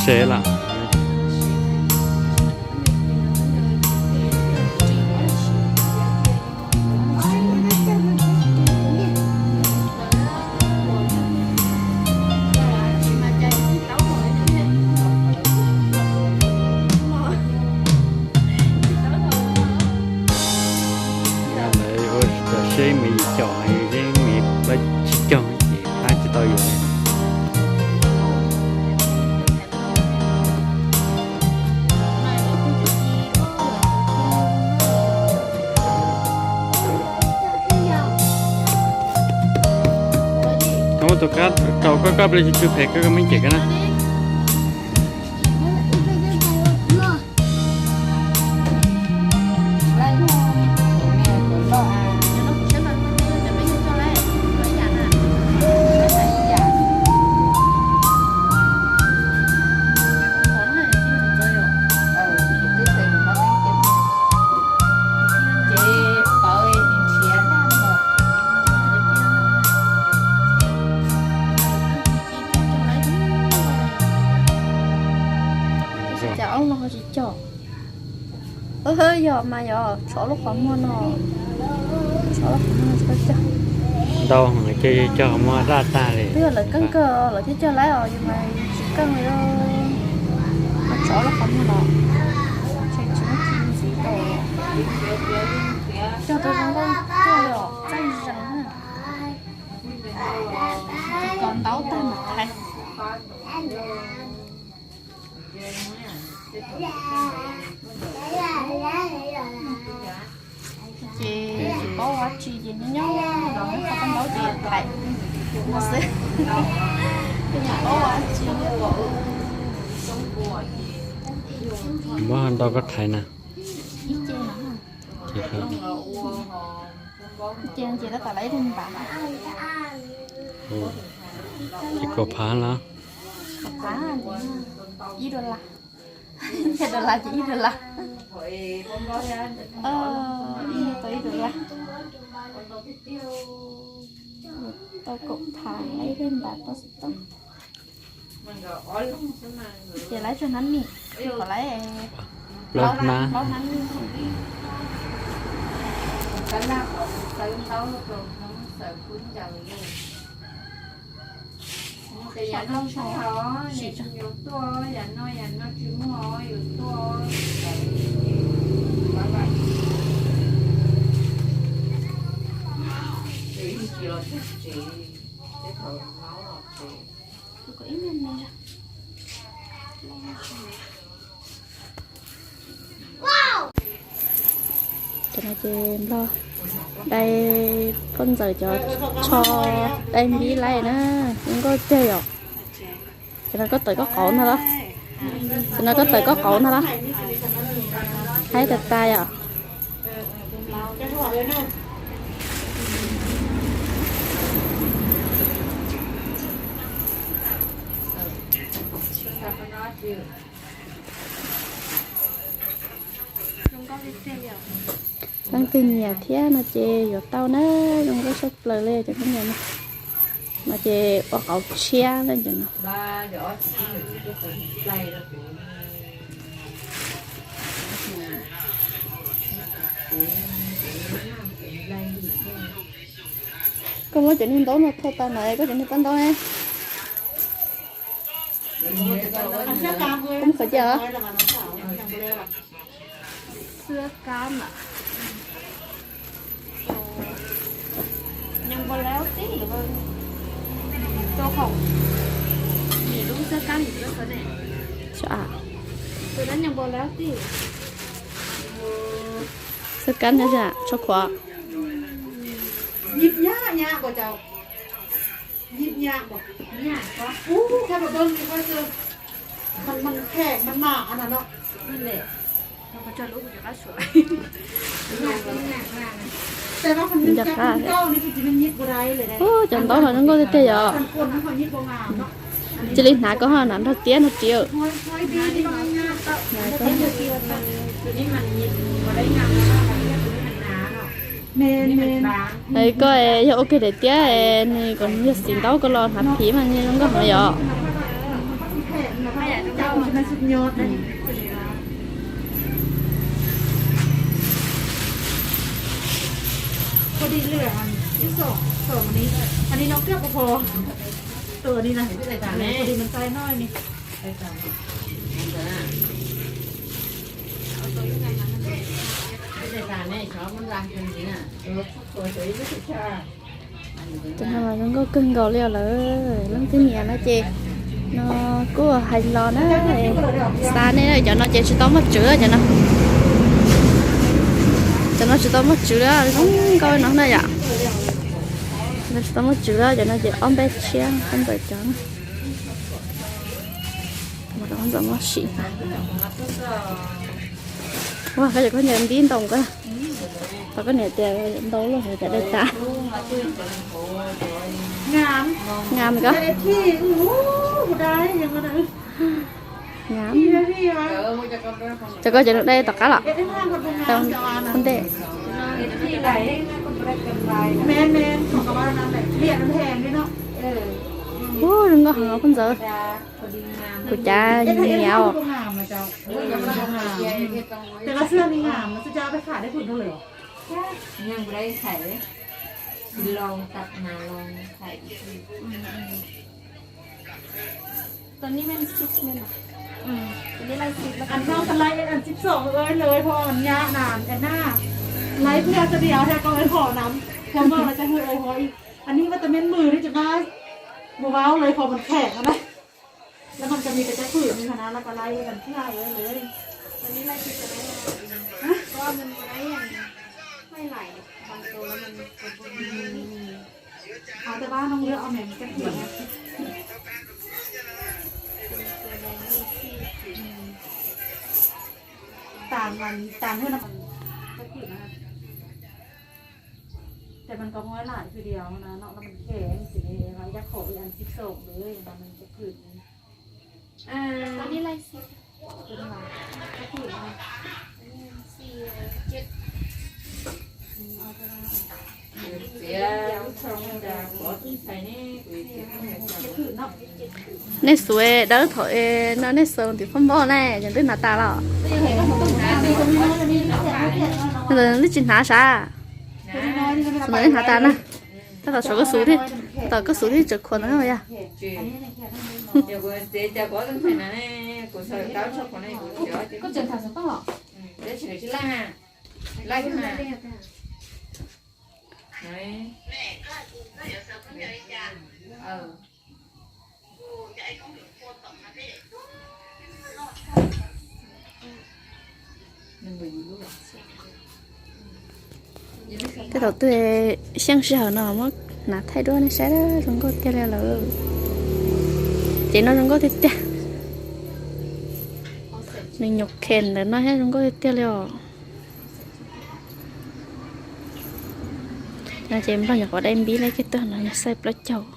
Tsev lawm. Lawv ua seb me yim caum, yus zeb me plaub tsib caug ces pab tsis tau yus li. Koj muab tus kab rau koj, koj ple tsis tsw phem, koj, koj meej cem koj na. Cas ob no ho tsis cog? Yog mas yog tshuav lub qhov muag no, tshuav lub qhov muag no tsis tau cog. Ntau heev ces cog qhov muag daj tag li. Twb yog lawv keej kawg lawv thiaj cog laib os, yus mas tsis keej li. Tshuav lub qhov muag no, tseem tsis muaj ci ntxiv tau. Cog tau zoo nkauj cog li os, txaij zeeg na. Kom ntaub tag mam thaiv. Ces tsis paub ua tsi ces nyob nyob los muab qhov koj ntaub ces thaiv no xwb. Ces tsis paub ua tsi. Muab ntau koj thaiv na. Ib ce no. Ib ce no ces tab tom lawv ib leeg npav. Ces kaum phav los? Kaum phav, ib dollar. Ib dollar ces ib dollar. Ib tau ib dollar. Tau kaum phav, lawv ib leeg npav tau xov tooj. Ces lawv tso hnab mim, kom lawv plaub hnab, plaub hnab mim. Yam no tsis muaj, yam no tsis muaj, yus tuaj. Tsev, tsev thaum no los tsev. Cov no ces nplog dai koj ntxawm cov tsho dai npib laij na, zoo nkauj tiag yom. Cov no koj tawm koj qauv no los? Cov no koj tawm koj qauv no los? Haib tas tas yom. Leej twg nyiam thiab no ces yuav tau na, zoo nkauj tshaj plaws li cov me nyuam no. No ces ua qauv tshiab na cov no. Koj muab cov niag ntaub no thau tas na, koj cov niag paj ntaub ne. Koj muab qhov cia os. Xwb kab mas. Xwb kab nyob tsho khuav. Nco qab. Ub, cov ntaub no zoo nkauj tiag tiag yom. Cia li hnav koj ho hnav nrog tiab no tsis. Koj yog ua kiag daim tiab, nws kom nws yog xim ntaub koj los hnav phiv mas nws zoo nkauj heev yom. Pua di lwm, ib xoom, xoom ni, ann ni no kuj pua pua. Tus ni na, pua di mas txaij noj ni. Cov no mas zoo nkauj kawg nkaus li os lawm. Leej twg nyiam no ces no kuj hais los na. Xav nej, cov no ces tsis tau muaj tswv cov no. Cov no tsis tau muaj tswv li, zoo nkauj no na yom. Cov no tsis tau muaj tswv li, cov no ces ob npej tshiab, koj ntxawm cov na. Mus rau koj ntxawm muab sim. Ua koj cov koj niam npib ntoo koj, tau koj niam tias ntau luaj cas dai tas. Ngam koj. Ngam. Cov koj cov dai tom qab los. Ntej. Ua zoo nkauj heev koj ntxawm. Kuv cav nyiam os. Ann no tas laij an tsib xoom, ua lawv hov nyab na, Anna. Laij pwg tas diav thiab koj ua hov na, koj muaj lawv cov hwj ua hov ib. Ann ni mas tas mej mws li ces mas mus vauv lawv hov mas kheem na. Lawv mas tas mej tas caj phwm li na, lawv tas laij an tsib xoom ua lawv. Hov tas pab noo lwm ob mej caj phwm. Tag, tag hwj no. Ces mas koj muaj laij pwg diav na, no lawv mas kheem xwb, yog khov ib an tsib xoom lawm mas caj phwm. Nej xuv dawb thaum no nej xuv tim phab npauj ne, yog twb hnav tas los. Twb tsis hnav sav. Hnav tas na. Tab tom saum koj xuv thiab, tab tom koj xuv thiab tseem khuam ntawd yog. Tej thaum twg xyeej sij hawm no muab hnav thaij duab nej saib, zoo nkauj tiag li lawm. Ces no zoo nkauj tiag tiag. Nws nyuam kheem ntawm no thiab zoo nkauj tiag tiag li os. No ces nplooj nyuam qhuav dai npib lawm, kiag tuaj no yog xaiv plaub caug.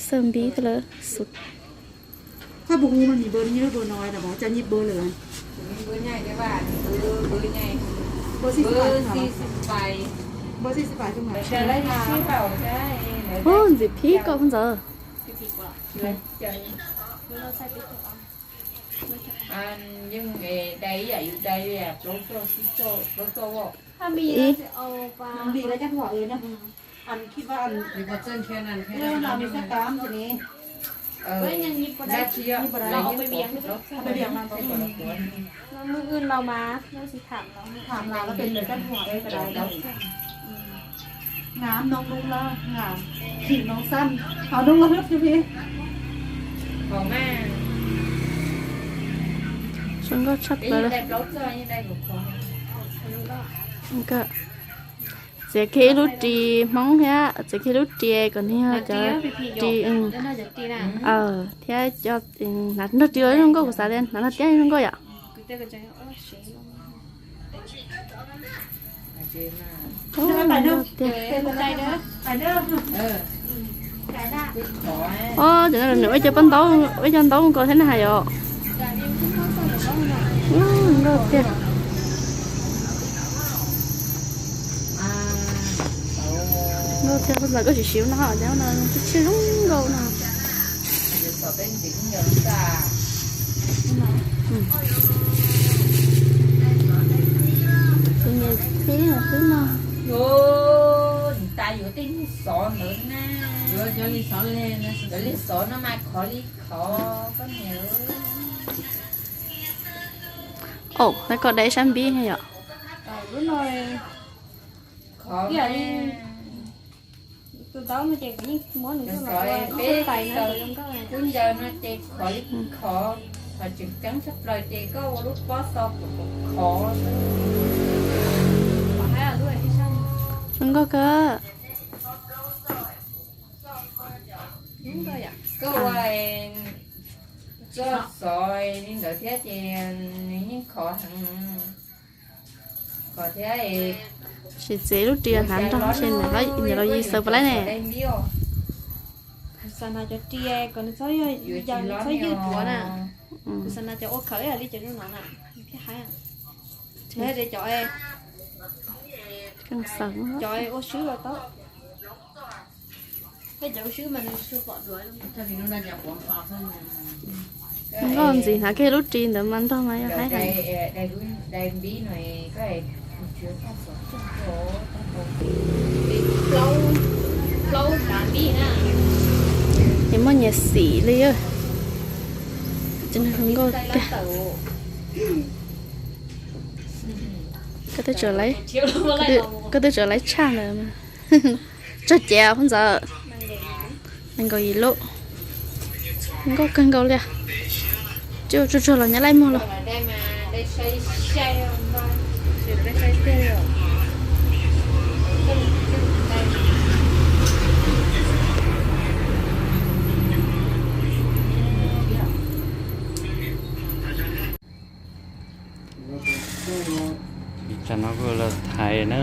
Xawb npib lawm xus. Ub, ntxim phib koj ntxawm. Ib. Zoo nkauj tshaj plaws li. Txiav kiag ib lub ris Hmoob thiab txiav kiag ib lub ris kom nws yog cov ris, thiab cov hnav nrog ris zoo nkauj, kuv xav tias hnav nrog tiab zoo nkauj yom. Os, cov no nws ua cov paj ntaub, ua cov ntaub nkaus thiab na hais yom. Nkauj tiag. Nkauj tiag, koj ntxawm koj tsis siv no, cov no tshiab zoo nkauj no. Tus niam txiv xwb no. Yuav tas yuav tej niag xov ntawd na. Yuav cov li xov le, cov li xov no mas khov li khov koj niam. Au, lawv koj dai sab npib yom. Lub no khov ib yam li tus taub no ces kuv yeej muab nws coj los ua ib tug tais no kom zoo nkauj. Lub ncaws no ces khov li khov, qhov tseem ceeb tshaj plaws ces koj ua lub pob xo khov khov xwb. Qhov haib lub ib sab. Zoo nkauj kawg. Koj ua, koj xov li ntawd thiab ces nws yeej khov heev. Khov thiab. Tsis txiv lub ris hnav nrog ces niam los yig xaws puas laib ne. Kuv xav hnav cov ris kom nws txhob yog, yog nws txhob ywj duav na. Kuv xav hnav cov ua khawv ib yam li cov zoo no na, thiab haib. Cov, cov ua swb los tau. Nkauj ntxiv hnav kiag lub ris ntawd mas nrog mas yog haib heev. Nws muaj nyias xim li. Nkauj tiag. Koj twb tseem laib tshaj ntawd. Tso cev phab ntxawm. Nees nkaum yim lub. Nkauj kawg nkaus li. Tsuag tsuag los nyab laij muag los. Tam no kuj los thaiv na.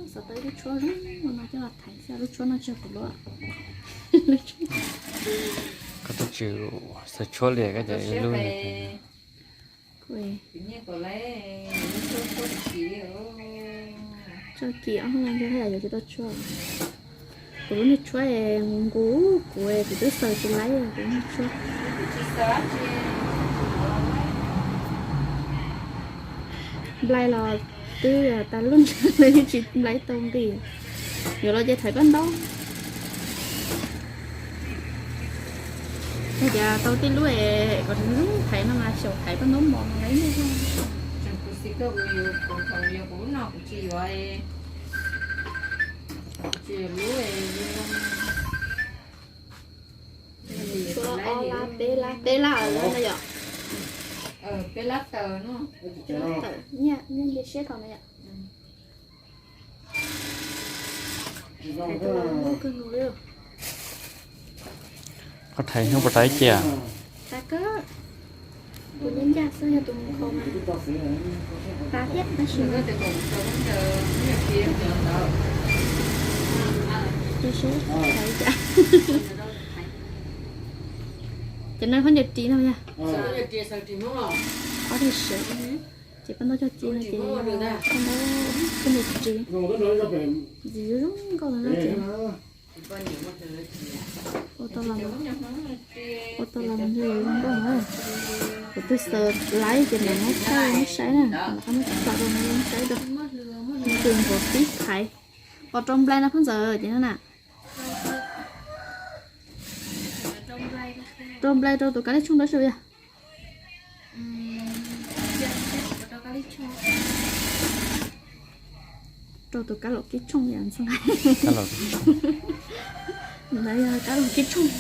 Xav tau ib lub tshuab zoo no coj los thaiv xwb, lub tshuab no tsis yog kuv lub. Koj twb tsis xaws tshuab li koj cov ib lub. Tso kiag ob hnub no yog yuav tsis tau tshuab. Kuv lub niag tshuab nqus nqus kuv, kuv twb xaws tsis laib kuv lub niag tshuab. Nplai los twb tas lub ntsej muag tsis nplai tau nqis. Yuav los ces thaiv paj ntaub. Yog tias tau tej lub es kom zoo thaiv no mas xyaum thaiv paj ntaub mos mas laib. Kuv xav koj, kuv yuav kuv thaum yuav kuv lub no kuv tsis yuav, tsis yuav lub. Tshuab ob lab peb lab, peb lab no yom. Peb lab taws no. Peb lab taws, nyiaj nce siab thaum no yom. Koj thaiv hnub puas tas ib ce? Tas kawg. Tus nyab ncaj xwb, yog tus mus kho mas tas thiab tab sis mas ces seb thaiv cas. Ces no khaub ncaws ris no yog ob teg sev, ces paj ntaub cog ci no ces paj ntaub khaub ncaws ris, ntxim zoo nkauj no ces ua tau los, ua tau los mas ntshe yuav zoo nkauj na. Kuv twb xaws laib ces mam muab thaij muab saib na, mam muab tsom rau no saib rau. Nws tus nqus tib thaiv. Pos rau nplai no phab ntxawm ces no na. Rau nplai rau tus kab lij tshooj ntawd seb yog. Rau tus kab laum kib tshooj yom ntxhee. Ntawd yog kab laum kib tshooj.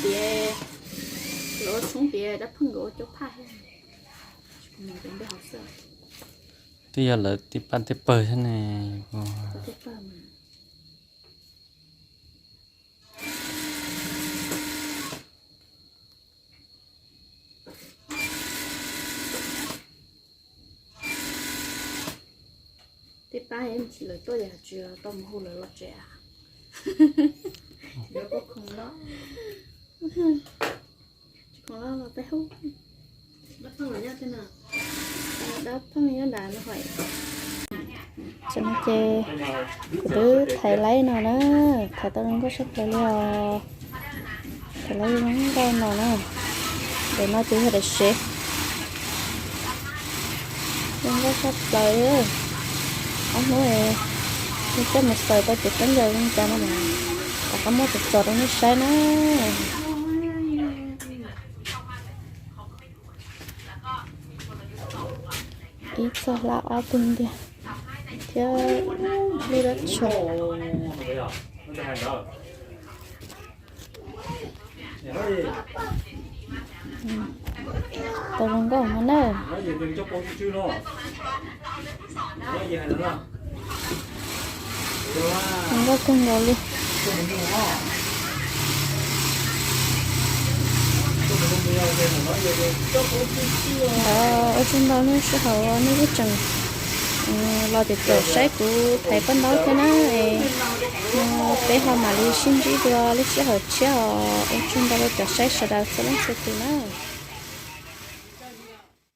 Tias lawv ua tshoob tias dab pheej nkawd ua cov phaj thiab. Twb yog lawv tej paj tej pawg thiab ne. Tej pab tsis lawv tuaj yog tsis tau mus hu lawv los tsev. Lawv kuj khoom loj, tsis khoom loj los peb hu. Dab pheej nyob nram no hos. Tam no ces kuv twb thaiv laib no na, thaiv tau zoo nkauj sab plaws li os. Thaiv laib zoo nkauj no na. Daim no ces yog daim sev. Zoo nkauj sab plaws li. Ob hnub li coj mus xaws tau cov khaub ncaws zoo cas no mas rov qab muab tso tso rau nej saib na. Ib txoj hlab ob tug ntiag thiab lub dab tsho. Tau zoo nkauj no na. Zoo nkauj kawg nkaus li. Ua tsaug ntau nej sij hawm, nej kuj tseem los caum caum saib kuv thaiv paj ntaub thiab na. Es no peb ho mam li sib ntsib dua lub sij hawm tshiab os. Ua tsaug ntau rau cov saib sawv daws txhua leej txhua tus na.